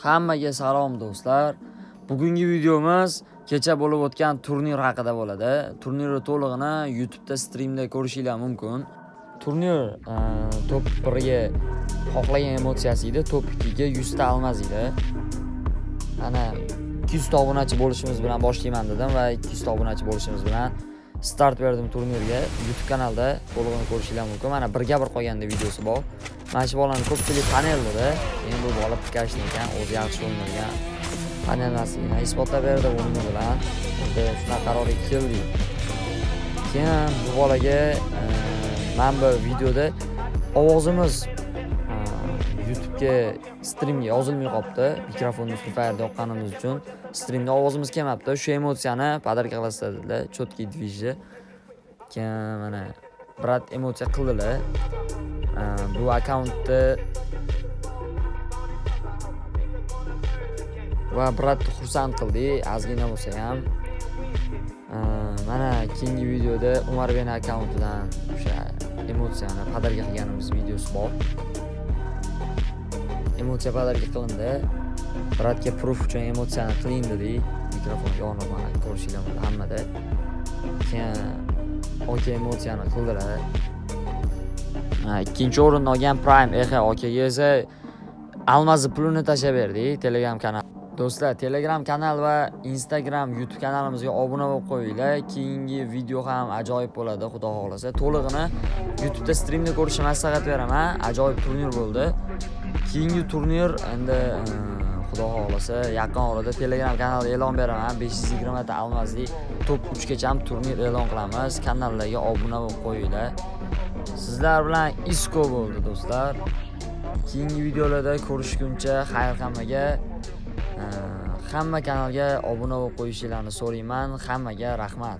Hammaga salom, do'stlar. Bugungi videomiz kecha bo'lib o'tgan turnir haqida bo'ladi. Turnirni to'lig'ini YouTube'da streamda ko'rishinglar mumkin. Turnir top 1 ga xohlagan emotsiyasi edi, top 2 ga 100 ta алмаз edi. Ana 200 ta obunachi bo'lishimiz bilan boshlayman dedim va 200 ta obunachi bo'lishimiz bilan start berdim turnirga. YouTube kanalda to'lig'ini ko'rishinglar mumkin. Mana birga bir qolganda videosi bor. Mana shu bolani ko'pchilik panelda, keyin bu bola ПКшник ekan, o'zi yaxshi o'ynagan. Panelmasligini isbotlab berdi o'yini bilan. Endi shunaqa qarorga keldik. Keyin bu bolaga mana bu videoda ovozimiz YouTube'ga streamga yozilmay qolibdi. Mikrofonni Free Fire'da yoqqanimiz uchun streamda ovozimiz kelmabdi. Shu emotsiyani подарка qilasizlar dedilar. Четкий движ. Keyin mana брат emotsiya qildilar. Bu akkauntni va брат ni xursand qildik, ozgina bo'lsa ham. Mana keyingi videoda Umarbek akkauntidan o'sha emotsiyani подарка qilganimiz videosi bor. Emotsiya подарка qilindi. Брат ga пруф uchun emotsiyani qiling dedik. Mikrofon yonib, mana ko'rishinglar bo'ldi hammada. Keyin aka emotsiyani qildilar. Ha, ikkinchi o'rinni olgan Prime Ehe akaga esa алмаз ni pulini tashlab berdik Telegram kanal. Do'stlar, Telegram kanal va Instagram, YouTube kanalimizga obuna bo'lib qo'yinglar. Keyingi video ham ajoyib bo'ladi, xudo xohlasa. To'lig'ini YouTube'da streamda ko'rishni maslahat beraman. Ajoyib turnir bo'ldi. Keyingi turnir endi xudo xohlasa yaqin orada Telegram kanalda e'lon beraman. 520 ta алмаз li top 3 gacha ham turnir e'lon qilamiz. Kanallarga obuna bo'lib qo'yinglar. Sizlar bilan Isko bo'ldi, do'stlar. Keyingi videolarda ko'rishguncha xayr hammaga. Hamma kanalga obuna bo'lib qo'yishingizni so'rayman. Hammaga rahmat.